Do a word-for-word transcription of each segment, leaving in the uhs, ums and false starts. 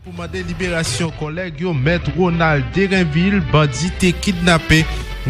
Pou mande liberasyon kòlèg yo, Mèt Ronald Derenvil, bandi te kidnape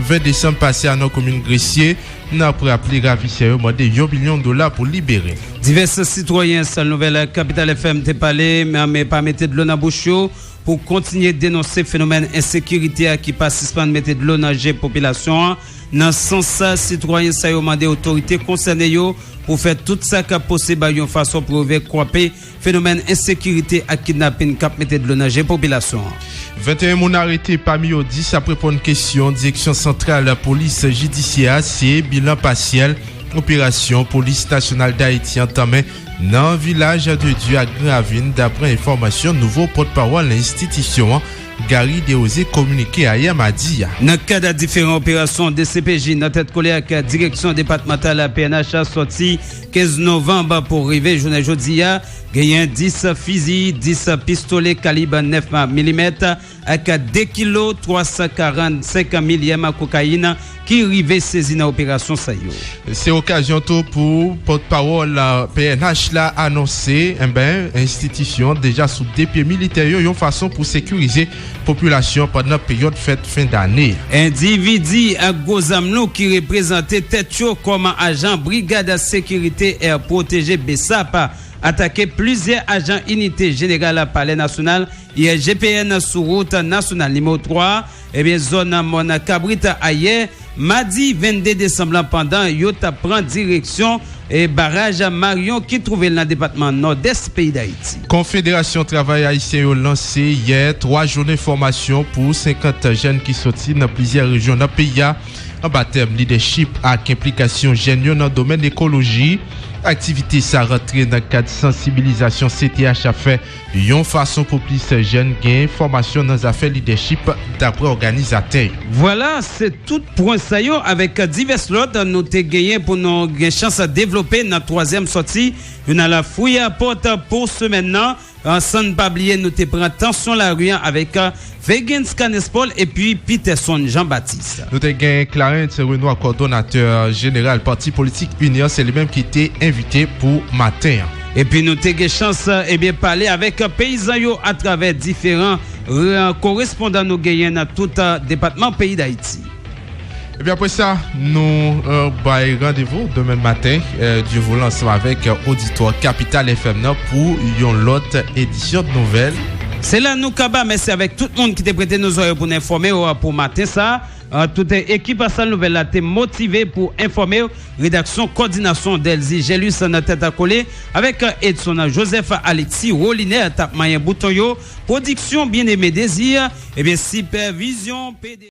ven desanm pase a nan komin Gresye. N ap raple, ravisè yo mande yon milyon dola pou libere. Divès sitwayen Sal Nouvèl ak Kapital F M te pale, men pa mete dlo nan bouch yo, pou kontinye denonse fenomèn ensekirite a ki pa sispann mete dlo nan je popilasyon an. Nan sans sa, sitwayen sa yo mande otorite konsène yo pou fè tout sa k ap posib yon fason pou rive kwape fenomèn ensekirite ak kidnapin k ap mete dlo nan je popilasyon an. Venteyen moun arete, pami yo dis ap reponn kesyon Direksyon Santral Polis Jidisyè a. Se bilan pasyèl operasyon Polis Nasyonal Dayiti antanmen nan Vilaj de Dye ak Gran Ravin, dapre enfòmasyon nouvo pòtpawòl enstitisyon an, Gary Desrosiers, kominike ayè madi a. Nan kad diferan operasyon D C P J nan tèt kole ak Direksyon Depatmantal P N H sòti kenz novanm pou rive jounen jodi a, genyen dis fizi, dis pistole kalib nèf milimèt ak de kilo twa san karannsenk milyèm kokayin ki rive sezi nan operasyon sa yo. Se okazyon tou pou pòtpawòl P N H la anonse, enben, enstitisyon deja sou de pye militè yo, yon fason pou sekirize popilasyon pandan peryòd fèt fen dane. Endividi ak gwo zam lou ki reprezante tèt yo kòm ajan Brigad Sekirite Air Protégé, B S A P, atake plizyè ajan inite jeneral Palè Nasyonal, I S G P N, sou wout nasyonal nimewo twa, ebyen, zòn Mòn Kabrit, ayè madi vennde desanm lan, pandan yo t ap pran direksyon e baraj Marion ki twouve l nan depatman Nòdès peyi Dayiti. Konfederasyon Travay Ayisyen yo lanse yè twa jounen fòmasyon pou senkant jèn ki soti nan plizyè rejyon nan peyi a, anba tèm lidèchip ak enplikasyon jèn yo nan domèn ekoloji. Aktivite sa rantre nan kad sansibilizasyon C T H ap fè, yon fason pou plis jèn gen fòmasyon nan zafè lidèchip, dapre òganizatè yo. Vwala, se tout pwen sa yo avèk divès lòt nou te genyen pou nou gen chans devlope nan twazyèm sòti jounal Fouye Pòt pou semèn nan. San n pa bliye, nou te pran tansyon lari an avèk Vegens Canespol epi Peterson Jean Baptiste. Nou te gen Clarence Renois, kòdonatè jeneral pati politik Inyon, se li menm ki te envite pou maten an. Epi nou te gen chans, ebyen, pale avèk peyizan yo atravè diferan, eh, korespondan nou genyen nan tout, eh, depatman peyi Dayiti. Epi apre sa, nou, eh, bay randevou demen maten, eh, Dieu voulant, ansanm avèk, eh, oditwa Kapital F M nan pou yon lòt edisyon de nouvèl. Se la nou ka ba mèsi avèk tout moun ki te prete nou zòrèy pou n enfòme w pou maten sa. Eh, tout, eh, ekip Sal Nouvèl la te motive pou enfòme w. Redaksyon, kòdinasyon Delzy Gelus nan tèt a kole avèk, eh, Edson Joseph, Alexis Roliner t ap manyen bouton yo. Pwodiksyon Bien-Aimé Désir, ebyen, sipèvizyon P D